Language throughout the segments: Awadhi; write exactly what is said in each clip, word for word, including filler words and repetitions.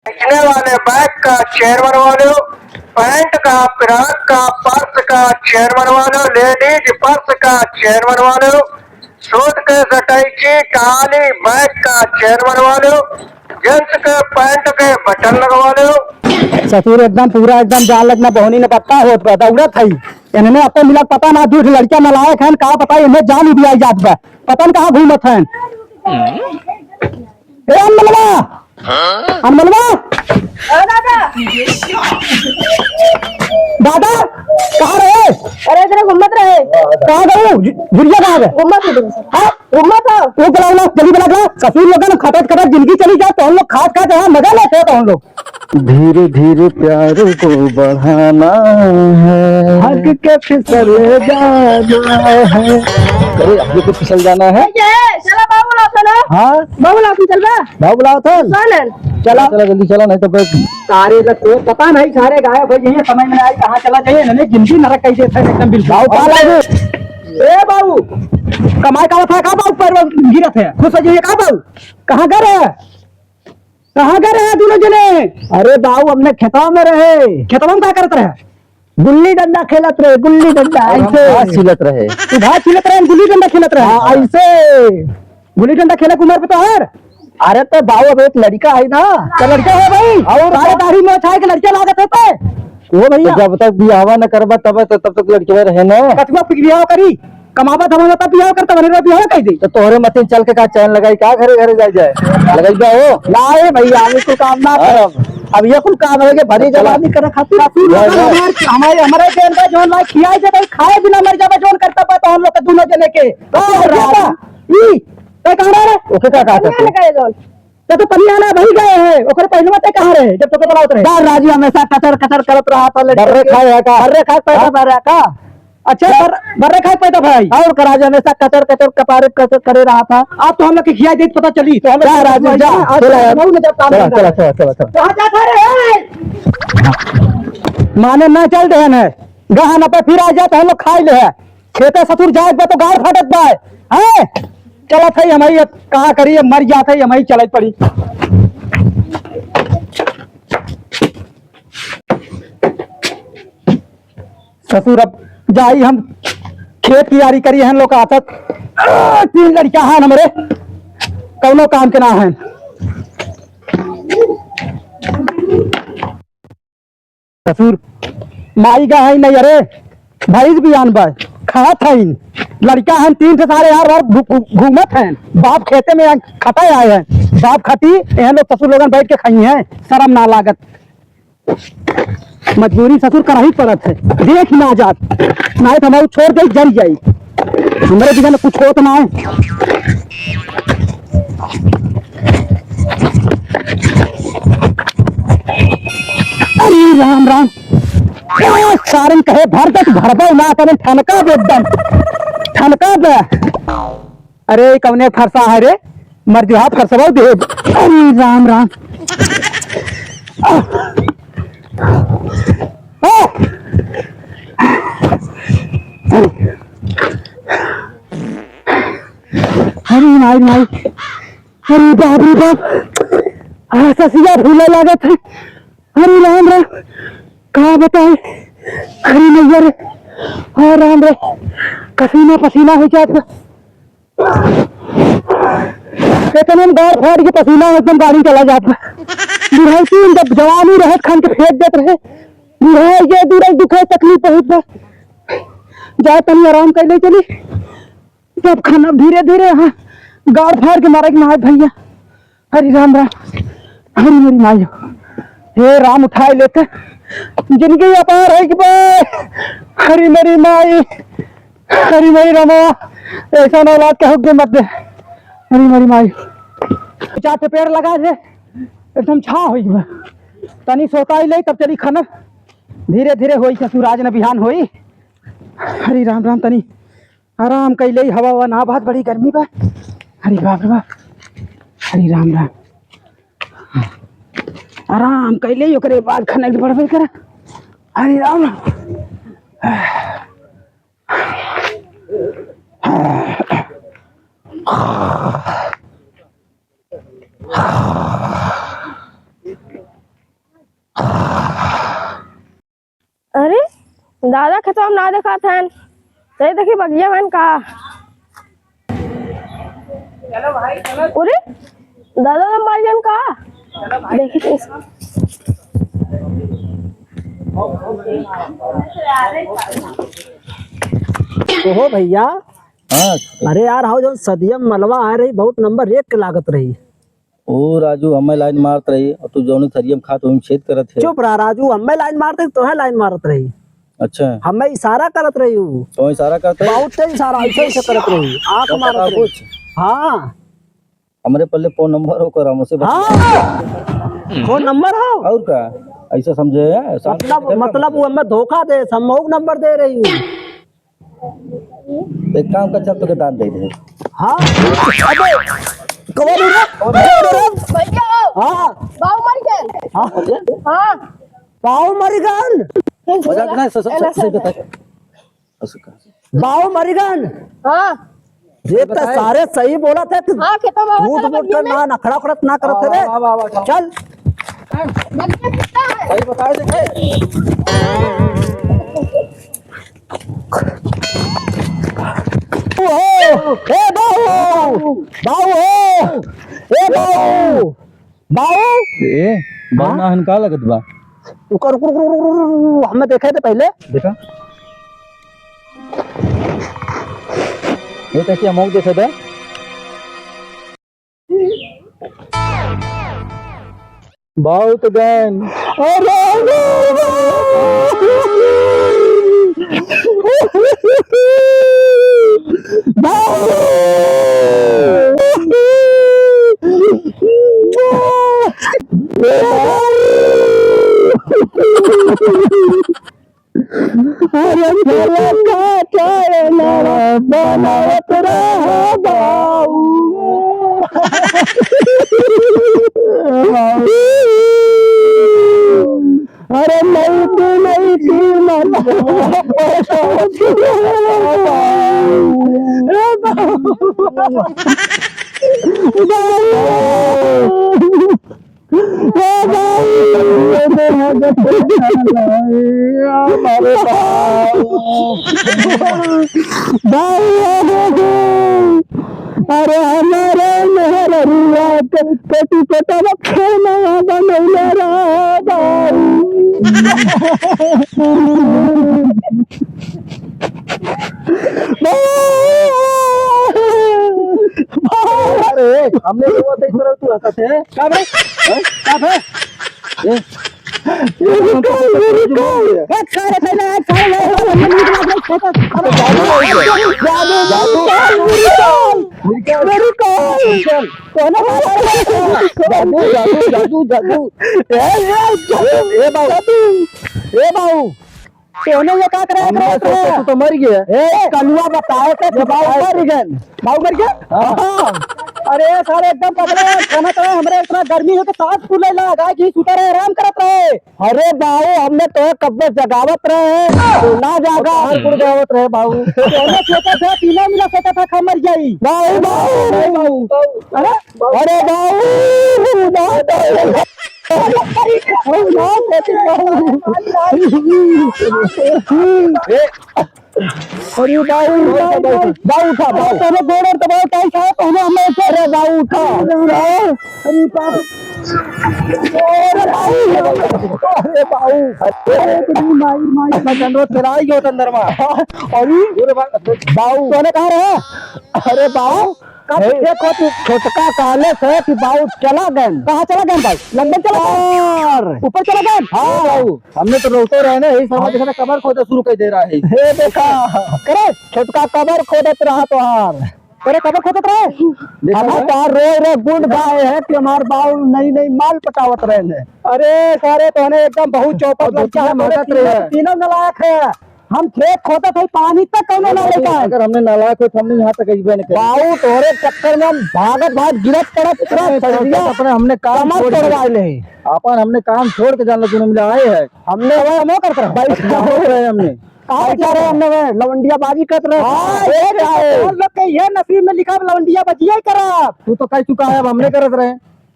खींचने वाले बैग का चेन बनवा लो, पैंट का, फ्रॉक का, पर्स का चेन बनवा लो, लेडीज पर्स का चेन बनवा लो, सूट के सटैची, ट्राली बैग का चेन बनवा लो, जेंट्स के पैंट के बटन लगवा लो। ससुर एकदम पूरा एकदम जान लगना बहनी न पत्ता होत बा, दौड़त हई। इन्हने अपन मिला पता ना, दूठ लड़का नालायक हन, का पता इन्हें जान ही दिया जात बा, पता न कहाँ घूमत हन। ए अनमलवा, अनमलवा। हाँ दादा। दादा, कहाँ रहे? अरे इधर घूमत रहे। कहाँ गए? झु-, झुरिया कहाँ गए? घूमत रहे। हाँ? घूमत रहे। वो बुलाओ ना, जल्दी बुला लो। ससुर लोग ना खटत खटत जिंदगी चली जाए तो हम लोग खात खात यहाँ मजा लेते हैं तो हम लोग। धीरे धीरे प्यार को बढ़ाना है। हग के फिसल जाना है। अरे, हग के फिसल जाना है। ए, चला बाबू लाओ, चला। हाँ? बाबू लाओ, चल बा। बाबू लाओ, चल। चल। चला। चला, जल्दी चला, नहीं तो फिर सारे लोग को पता नहीं, सारे गायब हो जाइए, समझ में आई कहाँ चला जाइए, इन्होंने जिंदगी नरक कर दिया था एकदम बिल्कुल। बाबू, कहाँ लागे? ए बाबू, कमाई का था का बाबू, पैर में गिरत है, खुश हो जाइए का बाबू? कहाँ गए रहे? कहाँ गए रहे दोनों जने? अरे बाबू, हमने खेतवा में रहे। खेतवा में का करत रहे? गुल्ली डंडा खेलत रहे, गुल्ली डंडा, और हम ऐसे। घास छीलत रहे। तू घास छीलत रहे, गुल्ली डंडा खेलत रहे। हाँ, ऐसे। गुल्ली डंडा खेले के उम्र पे तो हर। अरे तो बाबू, अब एक लड़का है ना। तो लड़का है भाई। और सारे दाढ़ी में छाए के लड़का लागत है पे। ओ भैया। तो जब तक बियाहवा न करबा तब, तो तब तक लड़के रहे ना। कतवा फिर बियाह करी? कमाबा धमाबा तब बियाह करता, बने रहो बियाह कह दे। तो तोहरे मतीन चल के का चैन लगाई, का घरे घरे जाए जाए? लगाई बा हो? ना ए भैया, हम कुल काम ना हाँ। करब। अब ये कुल काम है कि भरी चला। जवानी करे खातिर। तू लोग ना, ना। हमार, हमारे, हमारे के अंदर जौन लाइक खियाई दे भाई, खाए बिना मर जाबे जौन करता बा तो हम लोग के दोनों जने के। तो हाँ, राजू, ई, तै कहाँ रहे? ओके, का, का, का, पनिया का? लगाए जौन। तो, तो पनिया ना भाई गए हैं, ओकरे पहले मत कहाँ रहे, जब तोके बुलावत रहे? बा राजू हमेशा कचर कचर करत रहा था, लड़के बर्रे के। खाए है का? बर्रे खाए पैदा हाँ। बा रहा का? अच्छा, बर-, बर्रे खाए पैदा भाई। और का राजू हमेशा कचर कचर कपारे कचर करे रहा था। आप तो हम लोग के खिया देत पता चली, तो हम लोग जा राजू, जा। आज चला यार। बहुत मजा काम चला, करता चला, है। चला, चला, चला। कहाँ जाता रे? माने ना चल देहन है, गहन पे फिर आ जात हम लोग खाई ले है। खेते ससुर जाए बा तो गाड़ फाटत बा, हैं? चलत है हमही, अब का करी, अब मर जात है हमही, चलत पड़ी। ससुर अब जाई हम खेत की यारी करी हन लोग आसत। आ, तीन लड़का हन हमरे, कौनो काम के ना हन। ससुर, माई का है नहीं, अरे भैंस भी आन बा, खात हईन, लड़का हन तीन से सारे यार बार घू-, घू-, घूमत हैं, बाप खेते में खटाए आए हैं, बाप खटी, यह लोग ससुर लोगन बैठ के खाई हैं, शर्म ना लागत। मजबूरी ससुर करही पड़त है, देख ना जात, नाहीं तो हम छोड़ के जर जाई। हमरे बिना कुछ होत ना है। अरे राम राम। ए, सारन कहे भर दे, भरबे ना करे, ठनका दे एकदम। ठनका दे। अरे, कौने फरसा है रे? मर जो, हाँ, फरसवा दे। अरे राम राम। आ! आ! अरे माई, माई। अरे बाप रे बाप। आ, ससिया फूले लागत है। अरे राम राम। का बताए? अरे मैया रे। हाँ राम रे। पसीना पसीना हो जात बा। इतने में गाड़ फाड़ के पसीना एकदम गाड़ी चला जात बा। बुढ़ाई की जब जवानी रहे खान के फेंक देत रहे। बुढ़ाई के दूर दुख है, तकलीफ बहुत बा। जा तनी आराम कर ले चली। तब खाना धीरे धीरे, हाँ, गाड़ फाड़ के मारे के ना है भैया। हरि राम राम। हरि मेरी माई हो। हे राम उठाए लेते। जिनकी अपार है कि बे। हरि मेरी माई। हरि मेरी रामा। ऐसा ना औलाद के हुक्म मत दे। हरि मेरी माई। चार पे पेड़ लगा दे। एकदम छाँव होई बा। तनी सोताई ले तब चली खाना। धीरे धीरे होई ससुर, आज न बिहान होई। हरि राम राम, तनी आराम कइले, हवा ववा ना बहत, बड़ी गर्मी बा। अरे बाप रे बाप। हरि राम राम। आराम कइले, ओकरे बाद खाना के बढ़बे करा। हरि राम राम। दादा खेतवा में ना देखात हन। चली देखी बगिया में का। अरे, दादा हम मार गन का? देखी तो इसको। ओहो भैया। हाँ। अरे यार, हाउ जौन सदिया में मलवा आ रही, बहुत नंबर एक के लागत रही। ओ राजू, हमें लाइन मारत रही और तू जौनी थरिया में खात वही में छेद करत है। चुप रहा राजू, हमें लाइन मारत रही, तोहे लाइन मारत रही। अच्छा। हमें इशारा करत रही हूँ। तो इशारा करत रही? बहुत तेज इशारा, ऐसे ऐसे करत रही, आँख तो मारत पता रही। कुछ? हाँ। हमरे पल्ले फोन नंबर होकर हमसे बतिया। हाँ। फोन नंबर हो? और का? ऐसा समझे है? शांत मतलब, से मतलब वो हमें धोखा दे, हम मऊ नंबर दे रही हूँ। एक काम कर, चल, तोके दान दे दे। हाँ? अबे, कौन है रे? कौन है रे? भैया, हाँ। बाऊ मर गए। हाँ? हाँ। बाऊ मर गए? मजाक ना, स-, स-, ए, स-, ना, सही ना, बता। ना। बाऊ मर गए? हाँ। ये तो बताए। सारे सही बोला था कि हाँ, खेतों में झूठ बोल के ना, नखड़ा उखड़ा ना करत है रे। आवा, आवा, आवा, आवा। चल। बच्चा कितना है? सही बताए देखे। ओ, ए बाऊ, बाऊ हो, ए बाऊ, बाऊ। ए, बाऊ हाँ? ना हन का लगत बा? रुको, रुको, रुको, हमें देखे थे पहले। देखा? ये तो क्या मौक देखे थे? बहुत गैन। अरे, अरे, अरे। अरे चला का चढ़ना बनावत रहा बाऊ। अरे नहीं तू नहीं की मन। ए भाई, ए भाई, हमारे भाई। भाई, अरे, अरे, हमारे मेहररुआ के पेटी पेटवा खेलवा बनौले रहा भाई। अरे, हमने तो वो देख रहे तू हंसत है। का बे? हैं? का बे? ए? ये निकाल, ये निकाल। हट सारे, पहले हट सारे, हट सारे, हट सारे। अरे, जादू, जादू, जादू, जादू, निकाल, निकाल। निकाल। कौन है? जादू, जादू, जादू, जादू। ए, ए, जादू, ए, बाबू। जादू। ए, बाबू। तोहने ये का करे, हमने करे, सोचा करे? तू तो मर गया। ए, कलुआ बताओ के ये बाऊ बताओ। मर गए। बाऊ मर गया? हाँ। हाँ। अरे सारे एकदम पगले हैं, खाना तो है, हमरे इतना गर्मी है तो सांस फूले ला, गाय घी सूता रहे, आराम करत रहे। अरे बाऊ, हमने तो कब्बे जगावत रहे, तू ना जागा। और कहाँ गुड़गावत रहे बाऊ? तोहने सोचा था, तीनों मिला सोचा था, खा मर जाई। बाऊ, बाऊ। नहीं बाऊ। अरे? अरे बाऊ, बाऊ, बाऊ। ए, अरे बाऊ, बाऊ, बाऊ, बाऊ उठा, बाऊ। तोरे गोड़ और दबाओ, टाइट है, पहले हमें ऐसे अरे बाऊ उठा। अरे बाप। अरे बाऊ। अरे बाऊ। अरे तेरी माई, माई। मैं जनरो तेरा ही होता अंदर में। अरे अरे बा-, बाऊ। तोने कहाँ रहा? अरे बाऊ। कब ए, देखो तू छोटका कहले से कि बाऊ चला गए। कहाँ चला गए भाई? लंदन चला गए? यार। ऊपर चला गए? हाँ। बाऊ, हमने तो रोते रहे ना, यही समझ हाँ। के ना कबर खोदे शुरू कर दे रहा है। हे देखा, करे छोटका कबर खोदत रहा तोहार। करे कबर खोदत रहे? देखा हमार ना? तोहार रोए रे गुण गाए है कि हमार बाऊ नई नई माल पटावत रहे ने। अरे सारे तोहने एकदम बहुत चौपट और लड़का है, दूसरा तोहने मारत तीनों, रहे। तीनों नालायक है। हम खेत खोदत हई, पानी तक कौनो ना लेके आए। अगर हमने नालायक होई, तो हमने यहाँ तक अइबे न करे। बाऊ, तोहरे चक्कर में हम भागत, भागत, गिरत, पड़त, इतना अरे, सड़िया अपने हमने काम कमर छोड़ के तोड़वा ले। आपन हमने काम छोड़ के जान लो, दोनों मिला आए हैं। हमने वह हम करत रहे। भाई, क्या हो रहे हमने? कहाँ बचा रहे हमने वह? लवंडिया बाजी करत रहे। हाँ, ये क्या है? और लोग के ये नसीब में लिखा, अब लवंडिया बाजी ही करा। तू तो कह चुका है, अब हमने करत रहे।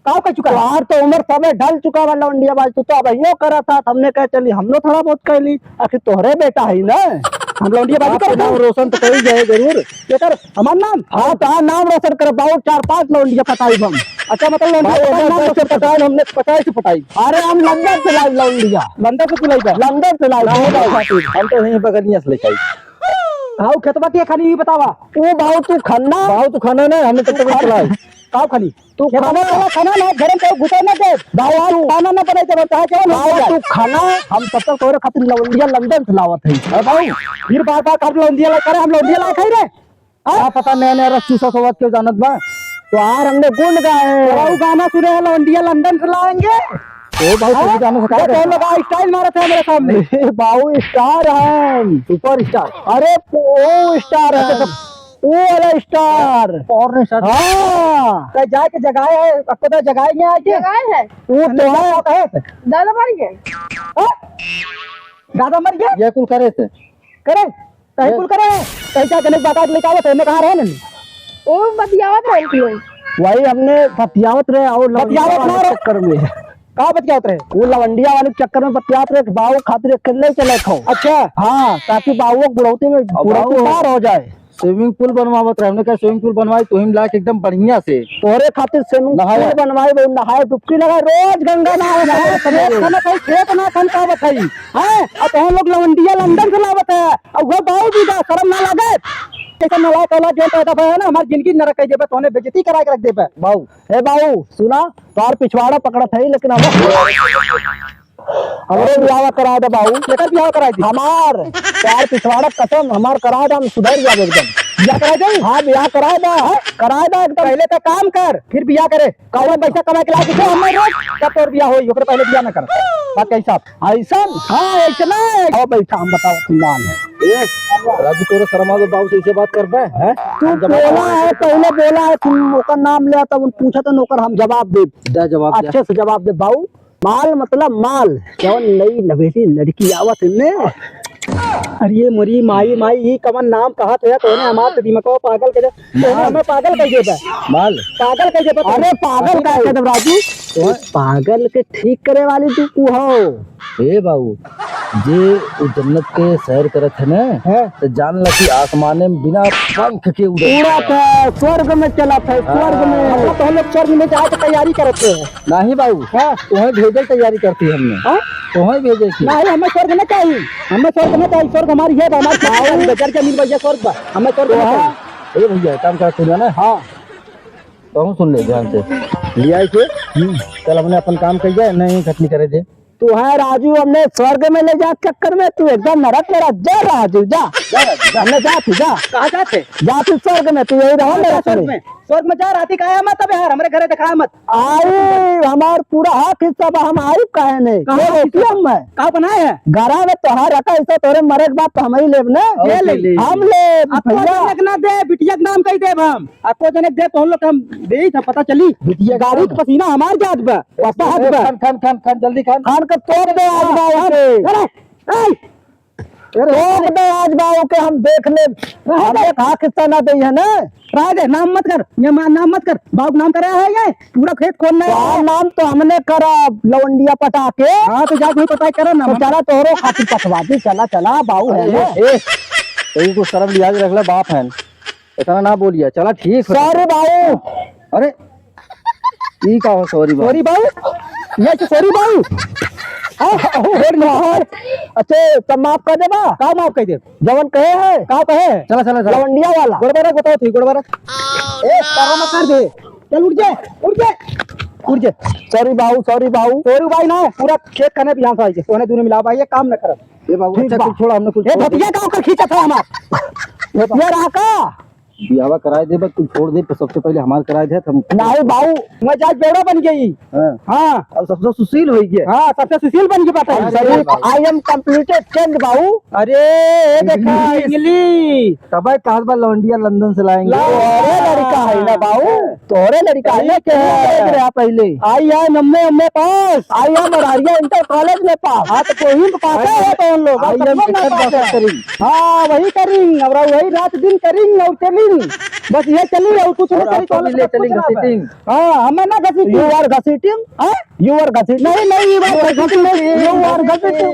का कर चुका है? तोहार तो उम्र सबे ढल चुका बा लौंडिया बाज, तू तो अबहियो करत ह। हमने कहे चली हम लोग थोड़ा बहुत कर ली, आखिर तोहरे बेटा है ना, हम लौंडिया बाजी बाप के करत नाम हई। रोशन तो करी जाए जरूर। केकर? हमार नाम? हाँ, तोहार नाम रोशन कर बाबू, चार पांच लौंडिया पटाई हम। अच्छा, मतलब लौंडिया भाई, पटाई, हमार नाम पैसे रोशन कर। पटाई, हमने पचास से पटाई। अरे हम लंदन से लाई लौंडिया। लंदन से तू लाई बा? लंदन से लाई, ना, भाई। हम तो यहीं बगलिया से लेके आई। हाँ, खेतवा के खानी ही बतावा। ओ बाबू तू खन्ना। बाबू तू खन्ना ना, हमने तब तक खन्ना। चलाई। का खानी? तू खेतवा खाना। वाला खाना ना, घर में कोई घुसे ना दे। बाबू, आज तू खाना ना बनाई, तो चाहे केहू ना बाबू, बनाई। तू खाना, हम तब तक तोरे खातिर लौंडिया लंदन से लावत हई। अरे बाबू, फिर बार बार कब लौंडिया ला करे, हम लौंडिया ला खाई रे? हाँ? क्या पता नया नया रस चूसा सवाद क्यों जानत बा। तो यार हमने गुण गाए। तो वो गाना सुने हैं, लौंडिया लंदन से लाएंगे। ओ बाबू, हाँ? तू जानत हो का ये रे? तो लोग style मारत है मेरे सामने। ए बाबू, star है। Super star। अरे, ओ star है। अच्छा, अच्छा। ओ वाला star। Porn star। हाँ। कहीं जाए के जगाए है, आपको तो जगाए नहीं आए के? जगाए है। वो तो है। क्या कहे थे? दादा मर गए। हाँ? दादा मर गए? ये कुल करे थे। करे? कहीं ये कुल करे? कहीं जाके नहीं बता के लेके आवत है, मैं कहाँ रहे नहीं? वो बतियावत रहे थे। वही हमने बतियावत रहे और बतियावत लवंडिया वाले ना रहे। चक्कर में। का बतियावत रहे? वो लवंडिया वाले चक्कर में बतियावत रहे, बाबू खातिर अकेले चले खो। अच्छा। हाँ, ताकि बाबू बुढ़ौती में, अब बुढ़ौती बाबू पार हो जाए। Swimming pool बनवावत रहे, हमने कहा swimming pool बनवाई तो हम लायक एकदम बढ़िया से। तोहरे खातिर swimming नहाया। Pool बनवाई, वो नहाए, डुबकी लगाए, रोज गंगा नहाए। नहाए, खेत खाना खाई, खेत ना खान का बताई। हैं? अब तो हम लोग लवंडिया लंदन से लावत है, अब वो बाबू जी का शर्म ना लगे? ऐसा नालायक औलाद जो पैदा भया है ना, हमार जिंदगी नरक कर देबे, तोहने बेइज्जती करा के रख देबे। बाबू, ए बाबू, सुना, तोहार पिछवाड़ा पकड़त है, लेकिन हम, हमरो बियाह करा दे बाबू। केकर बियाह करा दे? हमार, तोहार पिछवाड़ा कसम, हमार करा दे, हम सुधर जाब एकदम। बियाह करा दे? हाँ, बियाह करा दे, हाँ, करा दे एकदम। पहले तो काम कर, फिर बियाह करे। कौन पैसा कमा के ला के दे हमें रोज, तब तोर बियाह होई, ओकरे पहले बियाह ना कर। बात कही साहब? ऐसा? हाँ, ऐसा ना है। आओ बैठा, हम बताओ, तू मान है। ए, राजू, तोरे शर्मा के बाबू से ऐसे बात करबे, हैं? तू हम जवाब बोला देबे। है, पहले बोला है, तू ओकर नाम ले, तब उन पूछा तो ओकर हम जवाब दे। दे जवाब, दे। अच्छे से जवाब दे, बाबू। माल मतलब माल, जौन नई नवेली लड़की आवत है ने। अरे मोरी माई, माई, ई कवन नाम कहत है? तोने हमार तो दिमागवा पागल कर दे। तोने माल। हमें पागल कर देबे। माल। पागल कर देबे। अरे पागल का कर देब राजू? तोने पागल के ठीक करे वाली तू को हो। ए बाबू, जे उ जन्नत के सैर करत है ना, हाँ। तो जान ला कि आसमाने में बिना पंख के उड़त है। उड़त है, स्वर्ग में चलत है, स्वर्ग में। हाँ। मतलब तो हम लोग स्वर्ग में जाए के तैयारी करत है। नहीं बाबू, हाँ। तोहे भेजे के तैयारी करती हमने। हाँ? तोहे भेजे की। नहीं, हमें स्वर्ग ना चाहिए, हमें स्वर्ग ना चाहिए, स्वर्ग हमारी है, हमारी बाबू। जर जमीन भैया स्वर्ग बा, हमें स्वर्ग ना चाहिए। ए भैया, काम कर तू ना। हाँ। कहूँ सुन ले ध्यान से। लिया इसे। हम्म। चल हमने अपन काम कर जाए, नहीं खत्म करे दे। तू है राजू, हमने स्वर्ग में ले जा चक्कर में, तू एकदम नरक में रह। जा राजू, जा। जा राजू, जा। हमने जा, तू जा। कहाँ जाते? जा तू स्वर्ग में, तू यही रहो कहाँ नरक स्वर्ग में। में? स्वर्ग में जा, राती का आया मत अब यार, हमरे घरे दिखाया मत। आई, हमार पूरा हक हिस्सा बा, हम आई काहे नहीं? कहाँ ये हक हिस्सा? रोटी हम है। का बनाए है? घरा में तोहार रखा हिस्सा तोरे मरे के बाद तो हम ही लेब ना। और ले ले। ले। हम लेब, अब तो भैया। जनक ना दे, बिटिया के नाम कही देब हम। अब तो जनक दे, तो हम लोग हम दे ही था, पता चली। बिटिया के गाड़ी नाम। के पसीना हमार जात बा, पापा हाथ ए, बा। खान, खान, खान, खान, जल्दी खान। खान के तोप दे आज हाँ, बाबू हाँ। के। अरे, ए! अरे, तोप दे आज बाबू के, हम देख ले। रहे हम दे। एक हाथ हिस्सा ना दे है ना। रहे दे, नाम मत कर, ये मा-, नाम मत कर। बाबू के नाम करा है ये, पूरा खेत खोलना है। तो नाम तो हमने करा, लवंडिया पटा के। हाँ, तो जा, कोई पता करा ना, तो हम चला, तोहरो खातिर पटवा दी, चला, चला, बाबू है अरे, ना। ए, ए, तो ये कुछ शर्म लिहाज रख ले, बाप है। इतना ना बोलिया, चला ठीक हो। Sorry बाबू। अरे, ई का हो sorry बाबू? Sorry बाबू? ये तो sorry बाबू? हाँ, हाँ, हो, हो, हो। अच्छा, तब माफ कर देबा? का माफ कर दे? जवन कहे है? का कहे? चला, चला, चला। लवंडिया वाला। गोड़ बारा बताओ थी, गोड़ बारा। ए, तारा मत कर दे। चल उठ जा, उठ जा, उठ जा। Sorry बाबू, sorry बाबू। Sorry भाई ना, पूरा खेत खाने बिहान से आई है। तोहने दोनों मिला भाई, ये काम न करब। ए बाबू, ठीक अच्छा, बा। कुछ छोड़ा, हमने कुछ ए, छोड़ भतिया दे। का ओकर खींचा था हमार? ये रहा का? बियाहवा कराए दे, बस तू छोड़ दे, सबसे पहले हमार कराए दे, हम नहीं बाबू, मैं जात बेवड़ा बन गई। हाँ। हाँ। अब सबसे सुशील हो गया। हाँ, सबसे सुशील बन के बात है। अरे बाबू। I am completely change बाबू। अरे, ये देखा, English। English। तबे कहत बा लौंडिया लंदन से लाएंगे। ला-, तोरे लड़का है ना बाबू, तोरे लड़का है ना, सही कह रहा। पहले। I am M A, M A pass। I am अररिया Inter College में pass। हाँ, तो कोई तो पास है, तो हम लोग, I am सब लोग ना Inter पास है। Pass करी। हाँ, वही करिंग, और वही रात दिन करिंग, और चली बस ये चली और कुछ नहीं और करी, आपको भी ले चली घसीटिंग। हाँ, हमें ना घसीटिंग। You are घसीटिंग? हाँ? You are घसीटिंग? नहीं, नहीं, ये बात घसीटिंग नहीं, you are घसीटिंग।